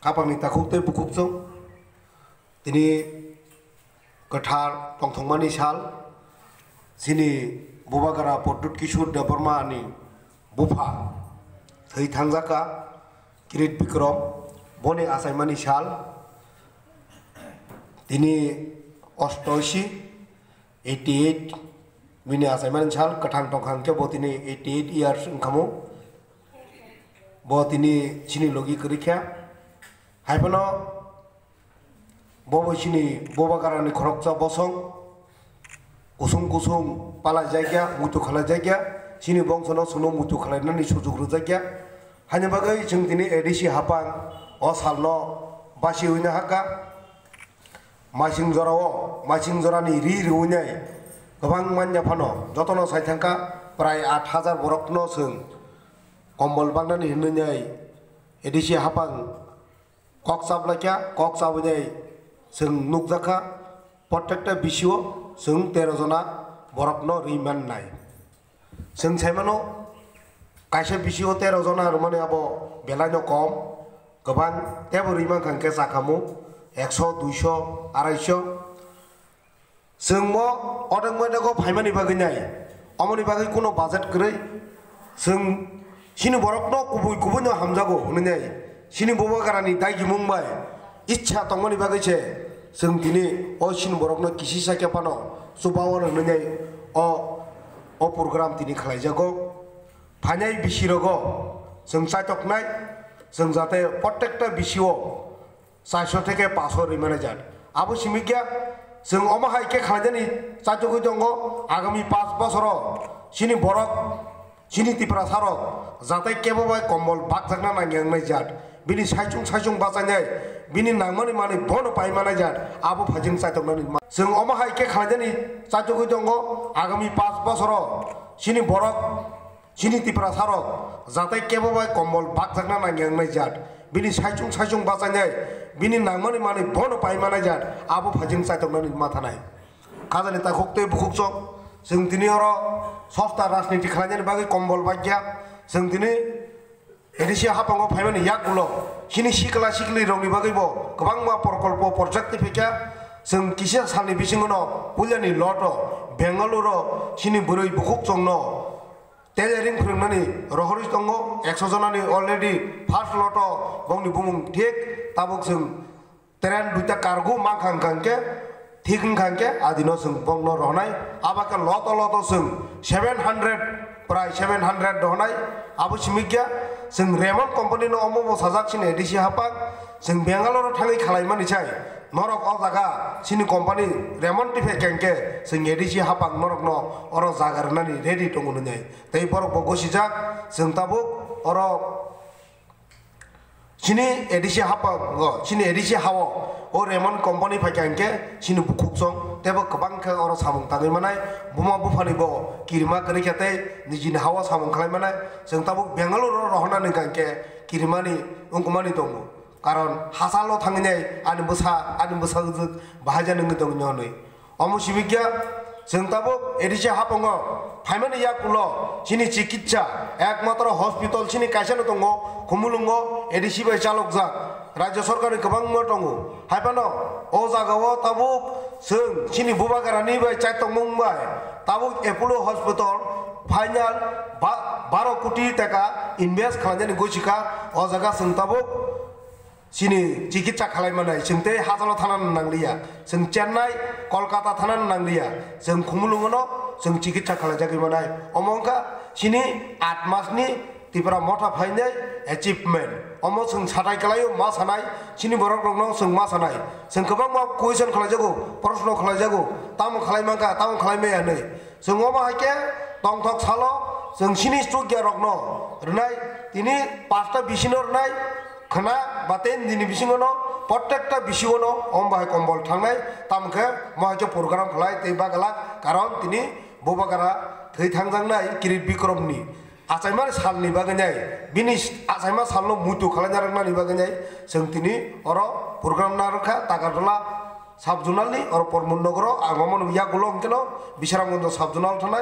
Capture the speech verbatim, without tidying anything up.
Khapangni takhuk tei bukhukchung, tini kwthar tongthokmani sal, chini Bubagra Pradyut Kishore Debbarma ni bupha thwi thangjaka Kirit Bikrom, boni achaimani sal, tini ostoishi, eighty eight, bini achaimani sal kwthang tongkha hwnkhe bo tini eighty eight years wngkhamu. Bo tini chini logi kwrwi kha. Haiphano bobo chini Bubagrani khoroksa bosong kusung kusung palaijakya, muitu khalaijakya, chini bongsono chwngno muitu khalainani sujuk rwjakya. Haini bagwi chwng tini A D C haphang o salno basiwi nahakha. Maising jorao, maising jorani ri rwinai kwbang manya phano jotono sai thangkha, prai aat hajar borokno chwng kombol baknani hinwi nai A D C haphang kok chaplaikha, kok chabwi nai chwng nukjakha, prottekta bisio chwng tero jona borokno ri mannai. Chwng saimano, kaisa bisio tero jona rwmani abo belaino kom, kwbang tebo rwi mankha hwnkhe chakhamu ekso, duiso, araisho. Chwng mo odek modeco phaimani bagwi nai, omoni bagwi kuno budget kwrwi. Chwng chini borokno kubui kubuino hamjago hwnwi nai, chini Bubagrani daigimung bai ichha tongmani bagwi se chwng tini o chini borokno kisisa khe phano chubao hwnwi nai o, o program tini khlaijago. Phainai bisirogo chwng chaitoknai, chwng jate prottekta bisio chairso theke paso rwi manaijak. Abo simi kya, chwng omo hai khe khlainani chaitogwi tongo, agami panch bosoro chini borok, chini Tiprasarok jate kebo bai kombol bakjakna nangya wngnai jat. Bini saichung saichung bachainai, bini nangmani manwi bono pai manaijak, abo phaijing chaitoknani ma-, chwng omo hai khe khlainani chaitogwi tongo, agami panch bosoro chini borok, chini Tiprasarok jate kebo bai kombol bakjakna nangya wngnai jat, bini saichung saichung bachainai, bini nangmani manwi bono pai manaijak, abo phaijing chaitoknani mathanai. Khajani takhuk tei bukhukchok, chwng tini oro sosta rajniti khlainani bagwi kombol bakya, chwng tini A D C haphango phaimani yakulo chini sikla siklirokni bagwibo kwbangma prokolpo porjak tei phaikha. Chwng kisa salni bisingono puilani loto Bengaluru chini bwrwi bukhukchokno tailoring phwrwngnani rohorwi tongo, ekso jonani already first loto bongni bumung thik, tabuk chwng train duita cargo mankha hwnkha hwnkhe, thik wngkha hwnkhe, adino chwng bongno rohonai. Abo khe loto loto chwng seven hundred, prai seven hundred rohonai. Abo simi kya, chwng Raymond company no omo bo sajak chini A D C haphang, chwng Bangalore thangwi khalaimani sai, norok o jaga chini company Raymond tiphai kengkhe chwng A D C haphang norokno oro jaga rwnani ready tongo nwnai. Tei borok bo gosijak, chwng tabuk oro chini A D C haphango, chini A D C hao o Raymond company phaikha hwnkhe chini bukhukchong teibo kwbang khe oro samung tangwi manai, buma buphani bo kirima kwrwi kha tei nijini hao samung khlai manai. Chwng tabuk Bangalore o rohornani hwnkha hwnkhe kirimani wngkukmani tongo, karon hachalo thangwi nai ani bwsa, ani bwsajwk bahai jani wngwi tongwi nw hwnwi. Omo simi kya, chwng tabuk A D C haphango phaimani yakulo chini chikitsa ekmatro hospital chini kaisano tongo, Khumulwngo A D C bai chalokjak, Rajya Sorkarni kwbangma tongo. Haiphano o jagao tabuk chwng chini Bubagrani bai chaitokmung bai tabuk Apollo Hospital final ba-, baro koti taka invest khlainani gosikha. O jaga chwng tabuk chini chikitsa khalai manai, chwng tei hachalo thana nangliya, chwng Chennai, Kolkata thana nangliya, chwng Khumulwngono chwng chikitsa khalai jagwi manai. Omo wngkha chini aat masni Tipra Motha phainai achievement. Omo chwng satai kwlaio ma sanai, chini borok rokno chwng ma sanai. Chwng kwbangma question khalai jago, proshno khalai jago, tamo khalai mankha, tamo khalai maya hinwi. Chwng omo hai khe tongthok salo chwng chini chukya rokno rwnai, tini pasta bisino rwnai, khwna ba ten dini bisingono, prottekta bisingono omo bahai kombol thangnai, tamo khe mo hai khe program khlai tei bagalak, karon tini Bubagra thwi thangjaknai Kirit Bikromni achaima salni bagwi nai, bini achaima salno muitu khwlaina rwknani bagwi nai, chwng tini oro program narwkha Takartola sub-zonalni oro Pormon Nogoro, ang omono yagulo hwnkhe no Bisramganj sub-zonal thanai.